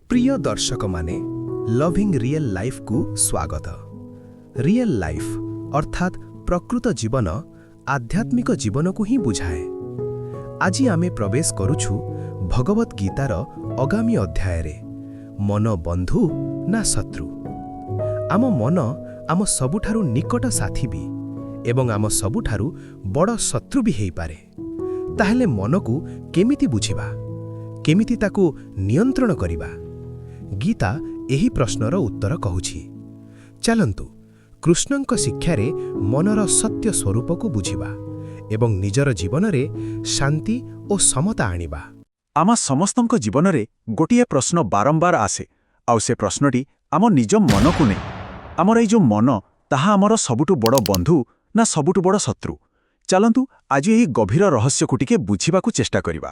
ପ୍ରିୟ ଦର୍ଶକମାନେ, loving real ଲାଇଫ୍କୁ ସ୍ୱାଗତ। Real life ଅର୍ଥାତ୍ ପ୍ରକୃତ ଜୀବନ ଆଧ୍ୟାତ୍ମିକ ଜୀବନକୁ ହିଁ ବୁଝାଏ। ଆଜି ଆମେ ପ୍ରବେଶ କରୁଛୁ ଭଗବତ ଗୀତାର ଆଗାମୀ ଅଧ୍ୟାୟରେ, ମନ ବନ୍ଧୁ ନା ଶତ୍ରୁ? ଆମ ମନ ଆମ ସବୁଠାରୁ ନିକଟ ସାଥୀ ବି ଏବଂ ଆମ ସବୁଠାରୁ ବଡ଼ ଶତ୍ରୁ ବି ହେଇପାରେ। ତାହେଲେ ମନକୁ କେମିତି ବୁଝିବା? କେମିତି ତାକୁ ନିୟନ୍ତ୍ରଣ କରିବା? ଗୀତା ଏହି ପ୍ରଶ୍ନର ଉତ୍ତର କହୁଛି। ଚାଲନ୍ତୁ, କୃଷ୍ଣଙ୍କ ଶିକ୍ଷାରେ ମନର ସତ୍ୟ ସ୍ୱରୂପକୁ ବୁଝିବା ଏବଂ ନିଜର ଜୀବନରେ ଶାନ୍ତି ଓ ସମତା ଆଣିବା। ଆମ ସମସ୍ତଙ୍କ ଜୀବନରେ ଗୋଟିଏ ପ୍ରଶ୍ନ ବାରମ୍ବାର ଆସେ, ଆଉ ସେ ପ୍ରଶ୍ନଟି ଆମ ନିଜ ମନକୁ ନେଇ। ଆମର ଏଇ ଯେଉଁ ମନ, ତାହା ଆମର ସବୁଠୁ ବଡ଼ ବନ୍ଧୁ ନା ସବୁଠୁ ବଡ଼ ଶତ୍ରୁ? ଚାଲନ୍ତୁ, ଆଜି ଏହି ଗଭୀର ରହସ୍ୟକୁ ଟିକେ ବୁଝିବାକୁ ଚେଷ୍ଟା କରିବା।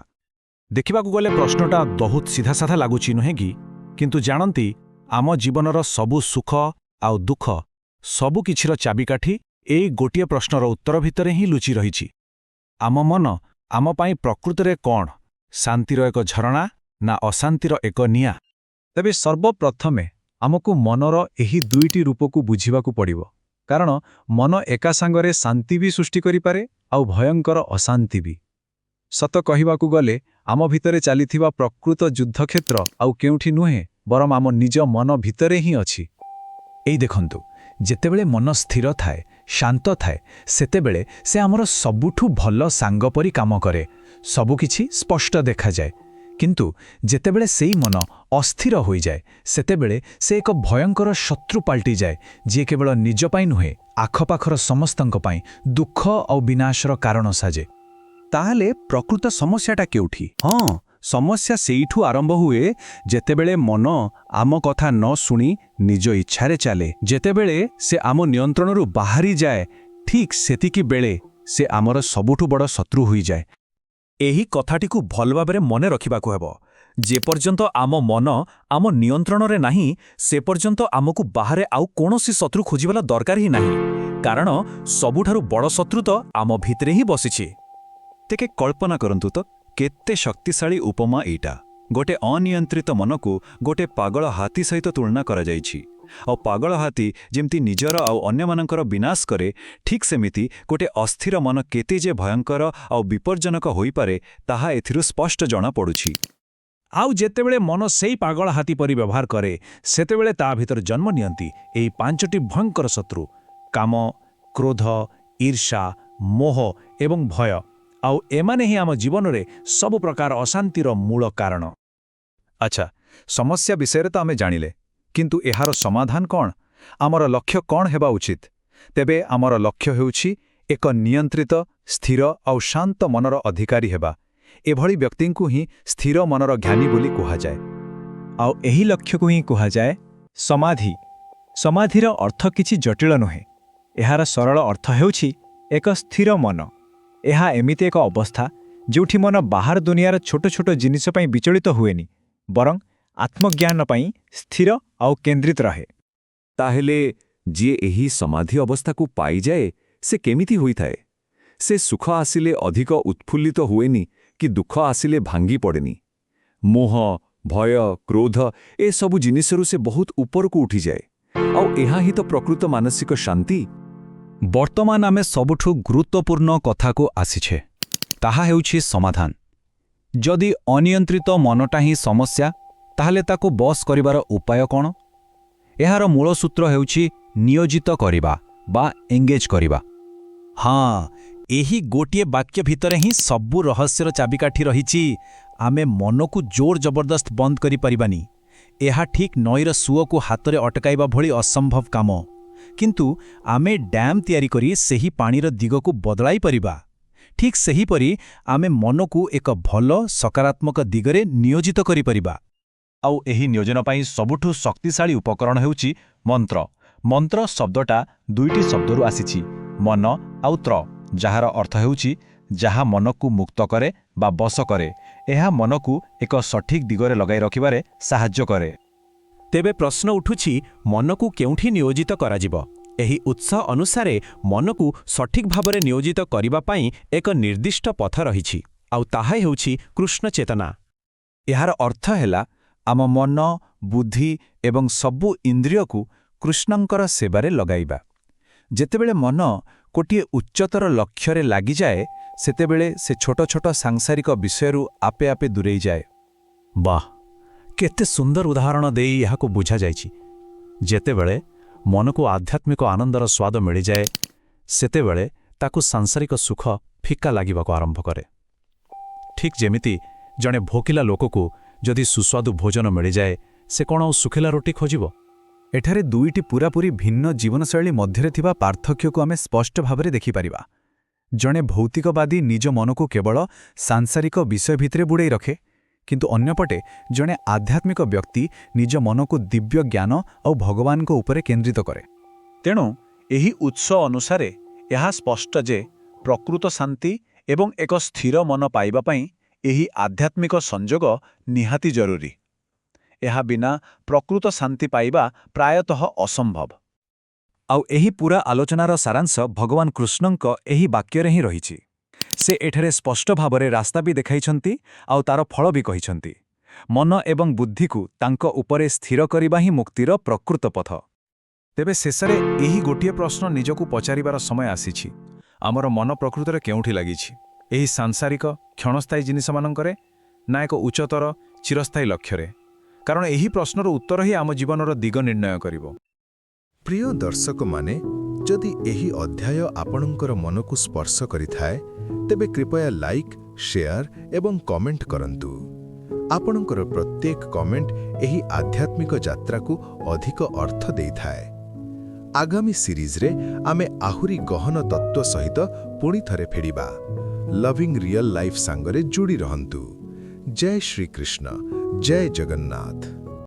ଦେଖିବାକୁ ଗଲେ ପ୍ରଶ୍ନଟା ବହୁତ ସିଧାସାଧା ଲାଗୁଛି, ନୁହେଁ କି? କିନ୍ତୁ ଜାଣନ୍ତି, ଆମ ଜୀବନର ସବୁ ସୁଖ ଆଉ ଦୁଃଖ, ସବୁ କିଛିର ଚାବିକାଠି ଏଇ ଗୋଟିଏ ପ୍ରଶ୍ନର ଉତ୍ତର ଭିତରେ ହିଁ ଲୁଚି ରହିଛି। ଆମ ମନ ଆମ ପାଇଁ ପ୍ରକୃତରେ କ'ଣ? ଶାନ୍ତିର ଏକ ଝରଣା ନା ଅଶାନ୍ତିର ଏକ ନିଆଁ? ତେବେ ସର୍ବପ୍ରଥମେ ଆମକୁ ମନର ଏହି ଦୁଇଟି ରୂପକୁ ବୁଝିବାକୁ ପଡ଼ିବ, କାରଣ ମନ ଏକା ସାଙ୍ଗରେ ଶାନ୍ତି ବି ସୃଷ୍ଟି କରିପାରେ ଆଉ ଭୟଙ୍କର ଅଶାନ୍ତି ବି। ସତ କହିବାକୁ ଗଲେ, ଆମ ଭିତରେ ଚାଲିଥିବା ପ୍ରକୃତ ଯୁଦ୍ଧକ୍ଷେତ୍ର ଆଉ କେଉଁଠି ନୁହେଁ, ବରଂ ଆମ ନିଜ ମନ ଭିତରେ ହିଁ ଅଛି। ଏଇ ଦେଖନ୍ତୁ, ଯେତେବେଳେ ମନ ସ୍ଥିର ଥାଏ, ଶାନ୍ତ ଥାଏ, ସେତେବେଳେ ସେ ଆମର ସବୁଠୁ ଭଲ ସାଙ୍ଗ ପରି କାମ କରେ। ସବୁକିଛି ସ୍ପଷ୍ଟ ଦେଖାଯାଏ। କିନ୍ତୁ ଯେତେବେଳେ ସେଇ ମନ ଅସ୍ଥିର ହୋଇଯାଏ, ସେତେବେଳେ ସେ ଏକ ଭୟଙ୍କର ଶତ୍ରୁ ପାଲଟିଯାଏ, ଯିଏ କେବଳ ନିଜ ପାଇଁ ନୁହେଁ, ଆଖପାଖର ସମସ୍ତଙ୍କ ପାଇଁ ଦୁଃଖ ଆଉ ବିନାଶର କାରଣ ସାଜେ। ତାହେଲେ ପ୍ରକୃତ ସମସ୍ୟାଟା କେଉଁଠି? ହଁ, ସମସ୍ୟା ସେଇଠୁ ଆରମ୍ଭ ହୁଏ ଯେତେବେଳେ ମନ ଆମ କଥା ନ ଶୁଣି ନିଜ ଇଚ୍ଛାରେ ଚାଲେ। ଯେତେବେଳେ ସେ ଆମ ନିୟନ୍ତ୍ରଣରୁ ବାହାରି ଯାଏ, ଠିକ୍ ସେତିକି ବେଳେ ସେ ଆମର ସବୁଠୁ ବଡ଼ ଶତ୍ରୁ ହୋଇଯାଏ। ଏହି କଥାଟିକୁ ଭଲ ଭାବରେ ମନେ ରଖିବାକୁ ହେବ। ଯେପର୍ଯ୍ୟନ୍ତ ଆମ ମନ ଆମ ନିୟନ୍ତ୍ରଣରେ ନାହିଁ, ସେ ପର୍ଯ୍ୟନ୍ତ ଆମକୁ ବାହାରେ ଆଉ କୌଣସି ଶତ୍ରୁ ଖୋଜିବାର ଦରକାର ହିଁ ନାହିଁ। କାରଣ ସବୁଠାରୁ ବଡ଼ ଶତ୍ରୁ ତ ଆମ ଭିତରେ ହିଁ ବସିଛି। ଟିକେ କଳ୍ପନା କରନ୍ତୁ ତ, କେତେ ଶକ୍ତିଶାଳୀ ଉପମା ଏଇଟା! ଗୋଟେ ଅନିୟନ୍ତ୍ରିତ ମନକୁ ଗୋଟେ ପାଗଳ ହାତୀ ସହିତ ତୁଳନା କରାଯାଇଛି। ଆଉ ପାଗଳ ହାତୀ ଯେମିତି ନିଜର ଆଉ ଅନ୍ୟମାନଙ୍କର ବିନାଶ କରେ, ଠିକ୍ ସେମିତି ଗୋଟେ ଅସ୍ଥିର ମନ କେତେ ଯେ ଭୟଙ୍କର ଆଉ ବିପଜ୍ଜନକ ହୋଇପାରେ, ତାହା ଏଥିରୁ ସ୍ପଷ୍ଟ ଜଣାପଡ଼ୁଛି। ଆଉ ଯେତେବେଳେ ମନ ସେଇ ପାଗଳ ହାତୀ ପରି ବ୍ୟବହାର କରେ, ସେତେବେଳେ ତା ଭିତରେ ଜନ୍ମ ନିଅନ୍ତି ଏହି ପାଞ୍ଚଟି ଭୟଙ୍କର ଶତ୍ରୁ: କାମ, କ୍ରୋଧ, ଈର୍ଷା, ମୋହ ଏବଂ ଭୟ। ଆଉ ଏମାନେ ହିଁ ଆମ ଜୀବନରେ ସବୁ ପ୍ରକାର ଅଶାନ୍ତିର ମୂଳ କାରଣ। ଆଚ୍ଛା, ସମସ୍ୟା ବିଷୟରେ ତ ଆମେ ଜାଣିଲେ, କିନ୍ତୁ ଏହାର ସମାଧାନ କ'ଣ? ଆମର ଲକ୍ଷ୍ୟ କ'ଣ ହେବା ଉଚିତ? ତେବେ ଆମର ଲକ୍ଷ୍ୟ ହେଉଛି ଏକ ନିୟନ୍ତ୍ରିତ, ସ୍ଥିର ଆଉ ଶାନ୍ତ ମନର ଅଧିକାରୀ ହେବା। ଏଭଳି ବ୍ୟକ୍ତିଙ୍କୁ ହିଁ ସ୍ଥିର ମନର ଜ୍ଞାନୀ ବୋଲି କୁହାଯାଏ। ଆଉ ଏହି ଲକ୍ଷ୍ୟକୁ ହିଁ କୁହାଯାଏ ସମାଧି। ସମାଧିର ଅର୍ଥ କିଛି ଜଟିଳ ନୁହେଁ। ଏହାର ସରଳ ଅର୍ଥ ହେଉଛି ଏକ ସ୍ଥିର ମନ। ଏହା ଏମିତି ଏକ ଅବସ୍ଥା ଯେଉଁଠି ମନ ବାହାର ଦୁନିଆର ଛୋଟ ଛୋଟ ଜିନିଷ ପାଇଁ ବିଚଳିତ ହୁଏନି, ବରଂ ଆତ୍ମଜ୍ଞାନ ପାଇଁ ସ୍ଥିର ଆଉ କେନ୍ଦ୍ରିତ ରହେ। ତାହେଲେ ଯିଏ ଏହି ସମାଧି ଅବସ୍ଥାକୁ ପାଇଯାଏ, ସେ କେମିତି ହୋଇଥାଏ? ସେ ସୁଖ ଆସିଲେ ଅଧିକ ଉତ୍ଫୁଲ୍ଲିତ ହୁଏନି କି ଦୁଃଖ ଆସିଲେ ଭାଙ୍ଗି ପଡ଼େନି। ମୋହ, ଭୟ, କ୍ରୋଧ ଏସବୁ ଜିନିଷରୁ ସେ ବହୁତ ଉପରକୁ ଉଠିଯାଏ। ଆଉ ଏହା ହିଁ ତ ପ୍ରକୃତ ମାନସିକ ଶାନ୍ତି। ବର୍ତ୍ତମାନ ଆମେ ସବୁଠୁ ଗୁରୁତ୍ୱପୂର୍ଣ୍ଣ କଥାକୁ ଆସିଛେ। ତାହା ହେଉଛି ସମାଧାନ। ଯଦି ଅନିୟନ୍ତ୍ରିତ ମନଟା ହିଁ ସମସ୍ୟା, ତାହେଲେ ତାକୁ ବଶ କରିବାର ଉପାୟ କ'ଣ? ଏହାର ମୂଳ ସୂତ୍ର ହେଉଛି ନିୟୋଜିତ କରିବା ବା ଏଙ୍ଗେଜ୍ କରିବା। ହଁ, ଏହି ଗୋଟିଏ ବାକ୍ୟ ଭିତରେ ହିଁ ସବୁ ରହସ୍ୟର ଚାବିକାଠି ରହିଛି। ଆମେ ମନକୁ ଜୋର ଜବରଦସ୍ତ ବନ୍ଦ କରିପାରିବାନି। ଏହା ଠିକ୍ ନଈର ସୁଅକୁ ହାତରେ ଅଟକାଇବା ଭଳି ଅସମ୍ଭବ କାମ। କିନ୍ତୁ ଆମେ ଡ୍ୟାମ୍ ତିଆରି କରି ସେହି ପାଣିର ଦିଗକୁ ବଦଳାଇ ପାରିବା। ଠିକ୍ ସେହିପରି ଆମେ ମନକୁ ଏକ ଭଲ, ସକାରାତ୍ମକ ଦିଗରେ ନିୟୋଜିତ କରିପାରିବା। ଆଉ ଏହି ନିୟୋଜନ ପାଇଁ ସବୁଠୁ ଶକ୍ତିଶାଳୀ ଉପକରଣ ହେଉଛି ମନ୍ତ୍ର। ମନ୍ତ୍ର ଶବ୍ଦଟା ଦୁଇଟି ଶବ୍ଦରୁ ଆସିଛି, ମନ ଆଉ ତ୍ର, ଯାହାର ଅର୍ଥ ହେଉଛି ଯାହା ମନକୁ ମୁକ୍ତ କରେ ବା ବଶ କରେ। ଏହା ମନକୁ ଏକ ସଠିକ୍ ଦିଗରେ ଲଗାଇ ରଖିବାରେ ସାହାଯ୍ୟ କରେ। ତେବେ ପ୍ରଶ୍ନ ଉଠୁଛି, ମନକୁ କେଉଁଠି ନିୟୋଜିତ କରାଯିବ? ଏହି ଉତ୍ସ ଅନୁସାରେ ମନକୁ ସଠିକ୍ ଭାବରେ ନିୟୋଜିତ କରିବା ପାଇଁ ଏକ ନିର୍ଦ୍ଦିଷ୍ଟ ପଥ ରହିଛି, ଆଉ ତାହା ହେଉଛି କୃଷ୍ଣ ଚେତନା। ଏହାର ଅର୍ଥ ହେଲା ଆମ ମନ, ବୁଦ୍ଧି ଏବଂ ସବୁ ଇନ୍ଦ୍ରିୟକୁ କୃଷ୍ଣଙ୍କର ସେବାରେ ଲଗାଇବା। ଯେତେବେଳେ ମନ ଗୋଟିଏ ଉଚ୍ଚତର ଲକ୍ଷ୍ୟରେ ଲାଗିଯାଏ, ସେତେବେଳେ ସେ ଛୋଟ ଛୋଟ ସାଂସାରିକ ବିଷୟରୁ ଆପେ ଆପେ ଦୂରେଇଯାଏ। ବାଃ, କେତେ ସୁନ୍ଦର ଉଦାହରଣ ଦେଇ ଏହାକୁ ବୁଝାଯାଇଛି। ଯେତେବେଳେ ମନକୁ ଆଧ୍ୟାତ୍ମିକ ଆନନ୍ଦର ସ୍ୱାଦ ମିଳିଯାଏ, ସେତେବେଳେ ତାକୁ ସାଂସାରିକ ସୁଖ ଫିକା ଲାଗିବାକୁ ଆରମ୍ଭ କରେ। ଠିକ୍ ଯେମିତି ଜଣେ ଭୋକିଲା ଲୋକକୁ ଯଦି ସୁସ୍ୱାଦୁ ଭୋଜନ ମିଳିଯାଏ, ସେ କ'ଣ ଆଉ ଶୁଖିଲା ରୋଟି ଖୋଜିବ? ଏଠାରେ ଦୁଇଟି ପୂରାପୂରି ଭିନ୍ନ ଜୀବନଶୈଳୀ ମଧ୍ୟରେ ଥିବା ପାର୍ଥକ୍ୟକୁ ଆମେ ସ୍ପଷ୍ଟ ଭାବରେ ଦେଖିପାରିବା। ଜଣେ ଭୌତିକବାଦୀ ନିଜ ମନକୁ କେବଳ ସାଂସାରିକ ବିଷୟ ଭିତରେ ବୁଡ଼େଇ ରଖେ, କିନ୍ତୁ ଅନ୍ୟପଟେ ଜଣେ ଆଧ୍ୟାତ୍ମିକ ବ୍ୟକ୍ତି ନିଜ ମନକୁ ଦିବ୍ୟ ଜ୍ଞାନ ଆଉ ଭଗବାନଙ୍କ ଉପରେ କେନ୍ଦ୍ରିତ କରେ। ତେଣୁ ଏହି ଉତ୍ସ ଅନୁସାରେ ଏହା ସ୍ପଷ୍ଟ ଯେ ପ୍ରକୃତ ଶାନ୍ତି ଏବଂ ଏକ ସ୍ଥିର ମନ ପାଇବା ପାଇଁ ଏହି ଆଧ୍ୟାତ୍ମିକ ସଂଯୋଗ ନିହାତି ଜରୁରୀ। ଏହା ବିନା ପ୍ରକୃତ ଶାନ୍ତି ପାଇବା ପ୍ରାୟତଃ ଅସମ୍ଭବ। ଆଉ ଏହି ପୂରା ଆଲୋଚନାର ସାରାଂଶ ଭଗବାନ କୃଷ୍ଣଙ୍କ ଏହି ବାକ୍ୟରେ ହିଁ ରହିଛି। ସେ ଏଠାରେ ସ୍ପଷ୍ଟ ଭାବରେ ରାସ୍ତା ବି ଦେଖାଇଛନ୍ତି ଆଉ ତାର ଫଳ ବି କହିଛନ୍ତି। ମନ ଏବଂ ବୁଦ୍ଧିକୁ ତାଙ୍କ ଉପରେ ସ୍ଥିର କରିବା ହିଁ ମୁକ୍ତିର ପ୍ରକୃତ ପଥ। ତେବେ ଶେଷରେ ଏହି ଗୋଟିଏ ପ୍ରଶ୍ନ ନିଜକୁ ପଚାରିବାର ସମୟ ଆସିଛି। ଆମର ମନ ପ୍ରକୃତରେ କେଉଁଠି ଲାଗିଛି? ଏହି ସାଂସାରିକ, କ୍ଷଣସ୍ଥାୟୀ ଜିନିଷମାନଙ୍କରେ ନା ଏକ ଉଚ୍ଚତର, ଚିରସ୍ଥାୟୀ ଲକ୍ଷ୍ୟରେ? କାରଣ ଏହି ପ୍ରଶ୍ନର ଉତ୍ତର ହିଁ ଆମ ଜୀବନର ଦିଗ ନିର୍ଣ୍ଣୟ କରିବ। ପ୍ରିୟ ଦର୍ଶକମାନେ, ଯଦି ଏହି ଅଧ୍ୟାୟ ଆପଣଙ୍କର ମନକୁ ସ୍ପର୍ଶ କରିଥାଏ, ତେବେ କୃପୟା ଲାଇକ୍, ସେୟାର ଏବଂ କମେଣ୍ଟ କରନ୍ତୁ। ଆପଣଙ୍କର ପ୍ରତ୍ୟେକ କମେଣ୍ଟ ଏହି ଆଧ୍ୟାତ୍ମିକ ଯାତ୍ରାକୁ ଅଧିକ ଅର୍ଥ ଦେଇଥାଏ। ଆଗାମୀ ସିରିଜରେ ଆମେ ଆହୁରି ଗହନ ତତ୍ତ୍ୱ ସହିତ ପୁଣି ଥରେ ଫେରିବା। ଲଭିଂ ରିଅଲ୍ ଲାଇଫ୍ ସାଙ୍ଗରେ ଯୋଡ଼ି ରହନ୍ତୁ। ଜୟ ଶ୍ରୀକୃଷ୍ଣ, ଜୟ ଜଗନ୍ନାଥ।